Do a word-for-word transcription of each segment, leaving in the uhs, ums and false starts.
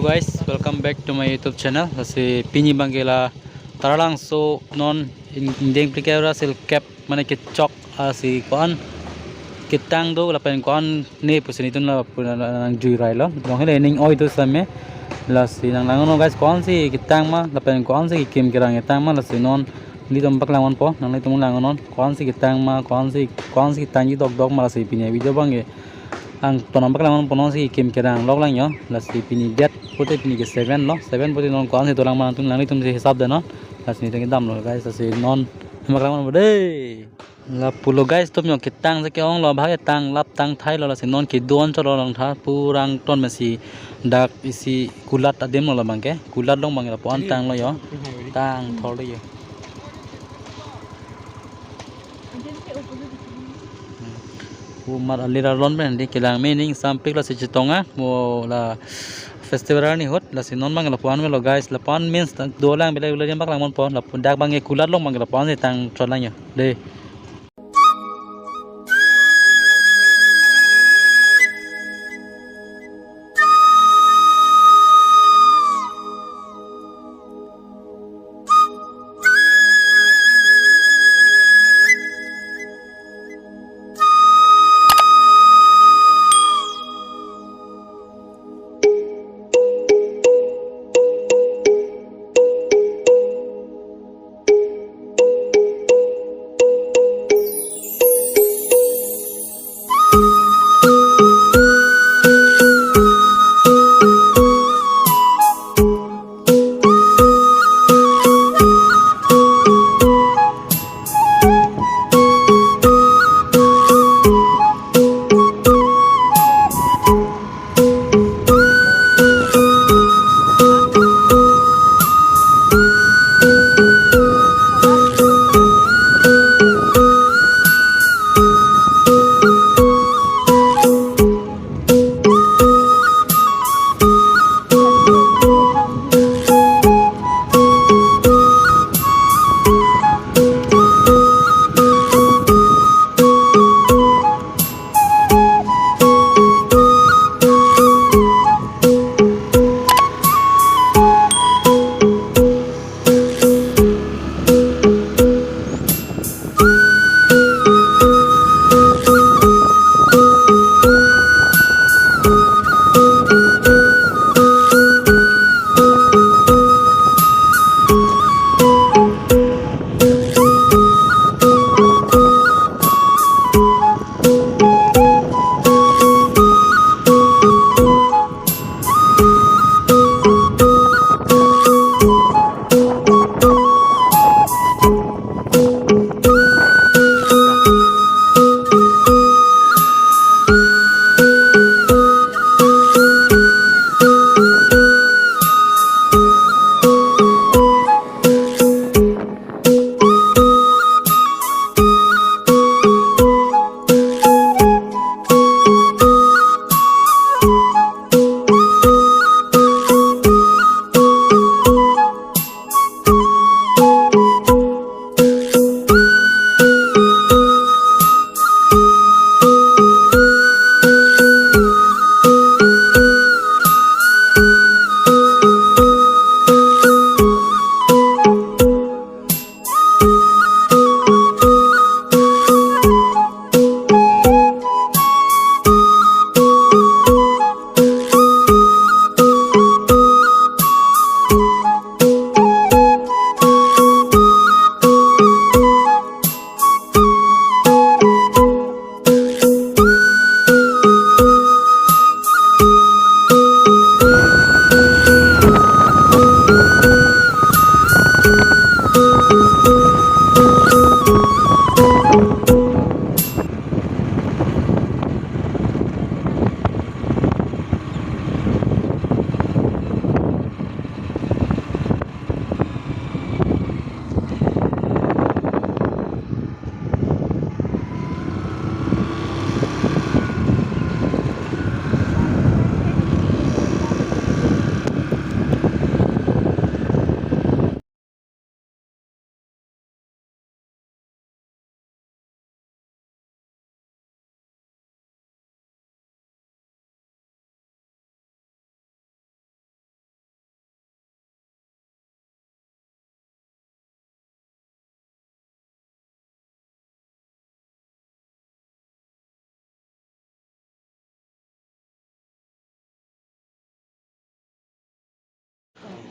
Guys, welcome back to my YouTube channel. Lasi pini abangke la Taralangso non in-, ingdeng phlikep ra sirkep mane kechok asi ko-an ketang do lapen ko-an ne pusi nelitum lapu nang, nang, nangjui railo. Long hele ning oi do same. Lasi nang langnon guys, ko-ansi ketang ma lapen ko-ansi kekim kerang ketang ma, lasi non nelitum paklang ponpo, nanglitum langnon ko-ansi ketang ma, ko-ansi, ko-ansi ketangji dokdok ma, lasi pini video abangke nangtum paklang ponpo, non si kim kerang lok lang yo. Lasi pini date pute pini ke seven lo, seven pute non ko-ansi dolang ma nangtum, nanglitum si hisap detnon. Lasi nelitum kedamlo guys, lasi non paklang ponpo dei. Lapulo guys, tum yo ketang si ke-onglo, bhag ketang lap tang thailo, lasi non kedo-an chotlo langtha, purang ton mesi dak isi kulat adim lo labangke, kulat along abangke lapu-an tanglo yo, tang thor lo yo. Umar alir arlon pen di kelang mening sampik, lasi chetong-a mo la festival arni ahut, lasi non abangke lapu-an melo guys, lapu-an means dolang, belai belai adim paklang ponpo, lapu dak abangke kulat along abangke lapu-ansi tang chot lang yo dei.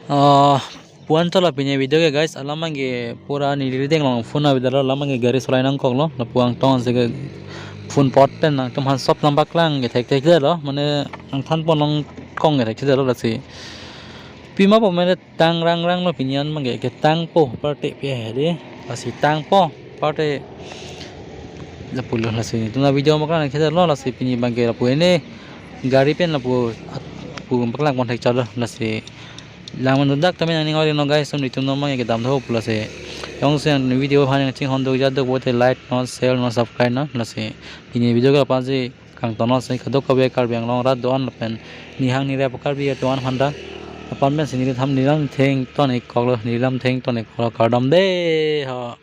Ah, puan tola pini video ke guys, alam abangke pura neli rideng along phone avedetlo, alam abangke gari solai nangkoklo, lapu angtong si ke phone apot pen nangtum han sop nangpaklang ke thekthedetlo, mane nangthanpon nangkong ke thekthedetlo lasi. Pima po mane tang rangranglo pini an abangke, ketangpo aparte pi hedi, lasi tangpo aparte lapulo lasi. Tuna video paklang thekthedetlo lasi pini abangke lapu ene gari pen lapu at-, pu paklangpon thekchotlo lasi. Langdun dak tame nangning ori non guys, sum itum non abangke kedam tho pu lasi. Jongsi nang video aphan nangchinghon duk ja duk pulote like non, share non, subscribe non lasi. Pini video ke la-an si kangtonlo si, kadokave Karbi Anglong arat do-an lapen nihang nirep Karbi do-an aphanta. La-an pensi neli tham neli lam thengton ik koklo, neli lam thengton ik koklo, kardom de ho.